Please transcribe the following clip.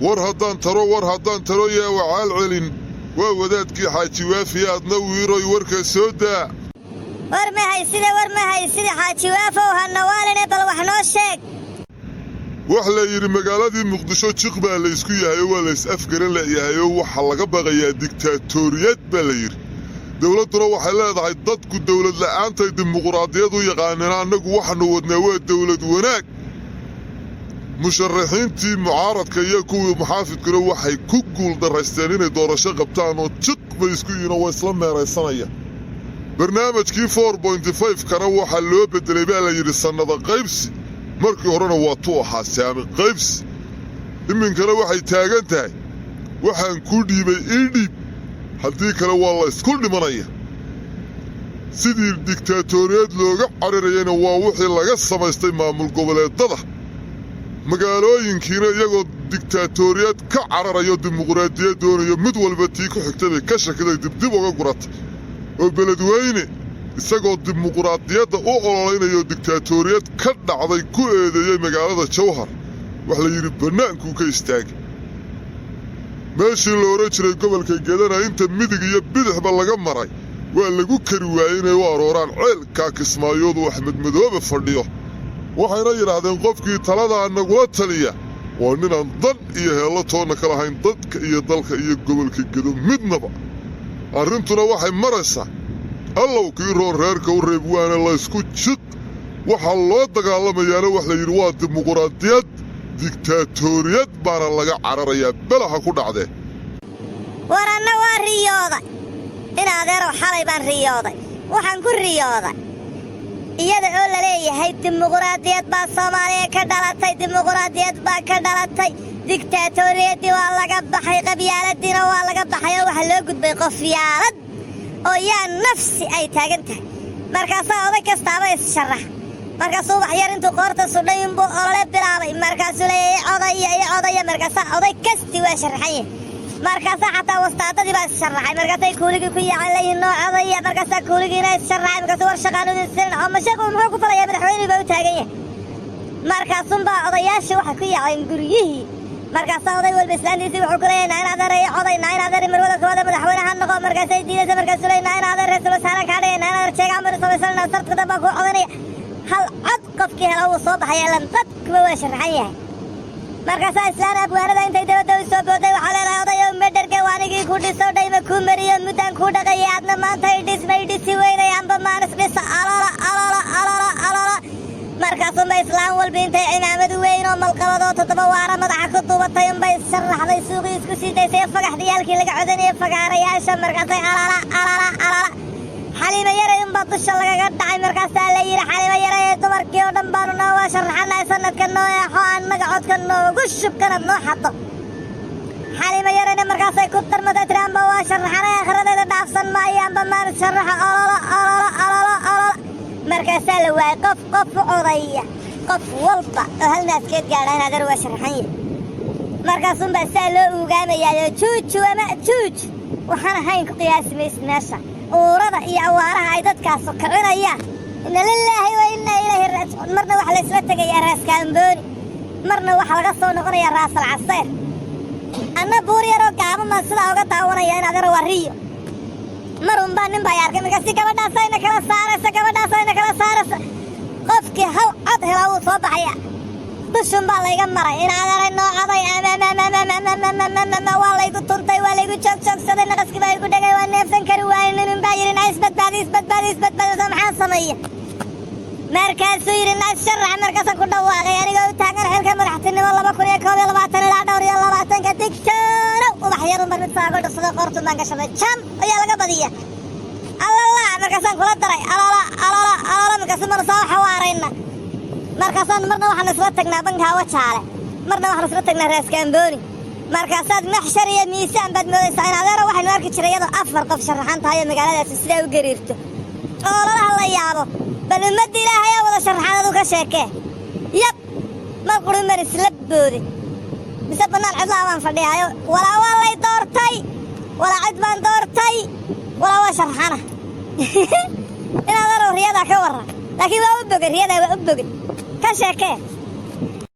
War haddaan taro, war haddaan taro, yaa wacaal celin. Waa wadaadkii Xaaji Waafiya. Adna wiiroy, warka soo daa. War ma hayside, war ma hayside, Xaaji Waafow, hanawaaline, bal wax noo sheeg. Wax la yidhi, magaaladii Muqdisho jiq baa laysku yahay oo waa lays afgaran la'yahay oo waxaa laga baqayaa digtaatoriyad baa la yidhi. Dowladduna waxay leedahay dadku dowlad la'aantay dimuquraadiyad u yaqaaneen, annagu waxaannu wadnaa waa dowlad wanaag. Musharaxiintii mucaaradka iyo kuwii muxaafidkuna waxay ku guuldarraysteen inay doorasho qabtaan oo jiq bay isku yihiin oo waa isla meeraysanaya. Barnaamijkii 4.5 kana waxaa loo beddelay baa la yidhi sannada qaybsi. Markii horena waa tu ahaa saami qaybsi, iminkana waxay taagan tahay waxaan kuu dhiibay ii dhiib, haddii kale waa la ysku dhimanaya. Sidii digtaatoriyad looga cararayana waa wixii laga samaystay maamul goboleedada. Magaalooyinkiina iyagoo digtaatoriyad ka cararayo dimuqraadiyad doonayo, mid walba tii ku xigtay bay ka shakiday, dibdib uga guratay. Oo Beledweyne isagoo dimuqraadiyadda u ololaynayoo digtaatoriyad ka dhacday ku eedeeyey magaalada Jawhar, wax la yidhi bannaankuu ka istaagay. Meeshii la odhan jiray gobolka Gedana inta midig iyo bidixba laga maray waa lagu kari waayey inay u arooraan ceelkaa Kismaayoodu Axmed Madoobe fadhiyo. Waxayna yidhaahdeen qofkii taladaa nagula taliya waa ninaan dan iyo heello toonna ka lahayn dadka iyo dalka iyo gobolka Gedo midnaba. Arrintuna waxay maraysaa allow kii roon reerka u reeb, waana laysku jiq. Waxaa loo dagaalamayaana wax la yidhi waa dimuquraadiyad, digtaatoriyad baana laga cararayaa, belaha ku dhacdee. War anna waa riyooday in adeerow, xalay baan riyooday. Waxaan ku riyooday iyada oo la leeyahay dimuquraadiyad baa Soomaaliya ka dhalatay, dimuquraadiyad baa ka dhalatay, digtaatoriyadii waa laga baxay, qabyaaladiina waa laga baxay oo waxaa loo gudbay qofyaalad oo yaa nafsi ay taagan tahay. Markaasaa oday kastaaba is-sharax. Markaasuu wax yar intuu qoorta sudhay inbuu olole bilaabay. Markaasuu leeyahay odaya iyo odaya. Markaasaa oday kasti waa sharaxan yahay. Markaasaa xataa wastaadadii baa is-sharaxay. Markaasay kuuligii ku yaaceen, leeyihin noo codaya. Markaasaa kuuligiina is-sharaxay. Markaasuu war shaqaan udin sirin oo mashaqu muxuu ku falayaa? Madaxweynihii baa u taagan yahay. Markaasunbaa odayaashii waxay ku yaaceen guryihii. Markaasaa oday walba islaantiisii wuxuu ku leeyahay naa in adeer iyo coday, naa in adeer marwada koowaad madaxweyne ha noqo. Markaasay diidaysa. Markaasuu leeyahay naa in adeer ra'iisul wasaare kaa dhigay, naa in adeer jeega amar samaysanana sartka dambaa kuu codanaya. Hal cod qofkii hela wuu soo baxaya lan, dadkuba waa sharaxan yahay. Markaasaa islaan abwaanada intay dabadda u soo booday waxaa leedahay odayow medherge waanigii ku dhiso, dhayma kuu mariyo, muddaan kuu dhaqayay, aadna maanta idhisma idhisi weynay, amba maanis dhisa, alala alala alala alala. Markaasunba islaan walba intay cimaamadu weyn oo malqabadoo toddoba waara madaxa ku duubatay unbay sharaxday, suuqii isku sii daysay, fagaxdiyaalkii laga codanayay, fagaarayaasha. Markaasay alala alala alala. Xaliimo Yaray unbaa dusha lagaga dhacay. Markaasaa la yidhi Xaliimo Yaray ee dumarkii oo dhan baanu noo waa sharaxanahay, sanadka noo eexo, annaga codka noogu shubkanaad noo xado. Xaliimo Yarayna markaasay ku darmatay, tiri amba waa sharaxanay, aakhiradeeda dhaafsan maayo, amba maan sharaxa, ololo ololo ololo ololo. Markaasaa la waayay qof qof u codaya. Qof walba oo hal naaskeed gaadha in adeer waa sharaxan yahay. Markaasunbaa saa loo ugaamayaayoo juuju ama juuj waxaan ahayn ku qiyaasi maysid meesha uurada iyo awaaraha ay dadkaasu kicinayaan. Inna lilaahi wa inna ilayhi raajicuun. Marna waxa la isla tegayaa Raaskaambooni, marna waxaa laga soo noqonayaa Raasal Caseyr. Anna buur yaroo gaaban baan sidaa uga daawanaya. In adeer waa riyo. Mar unbaa nin baa arkay. Markaasi gabadhaasayna kala saaraysa, gabadhaasayna kala saaraysa, qofkii hal cod helaa wuu soo baxaya. Dushun baa layga maray. In adeeray noo coday, waa laygu tuntay, waa laygu joogjoogsaday, naqaskii baa igu dhegay, waa neefsan kari waayey. Ninun baa yidhi na isbadbaadi, isbadbaadi, isbadbaadi. Maxaan sameeya? Markaasuu yidhi na isharax. Markaasaan ku dhawaaqay anigoo u taagan xilka madaxtinimo 2021 ilaa dhowr iyo labaatanka. Digtoonow, ubax yarun baan mid saago dhufsaday, qoortun baan gashaday, jam ayaa laga badiya, alala. Markaasaan kula daray alala alala alala. Markaasuu mar soo xawaarayna. Markaasaan marna waxaan isla tagnaa banka Wajaale, marna waxaan isla tagnaa Raaskaambooni. Markaasaad maxshar iyo miisaan baad moodaysaa. In adeero waxaynu arki jiray iyadoo afar qof sharaxan tahay oo magaaladaasi sidaa u gariirto oo lalaha la yaabo. Bal ummadda Ilaahay oo wada sharaxan adu ka sheekee. Yab, mar qurun baan isla booday mise bannaan cidlaha baan fadhiyaayo. Walaa waa lay doortay, walaa cid baan doortay, walaa waa sharaxana. In adeero riyadaa ka warran, laakiin waa u bogay, riyadaa waa u bogay, ka sheekee.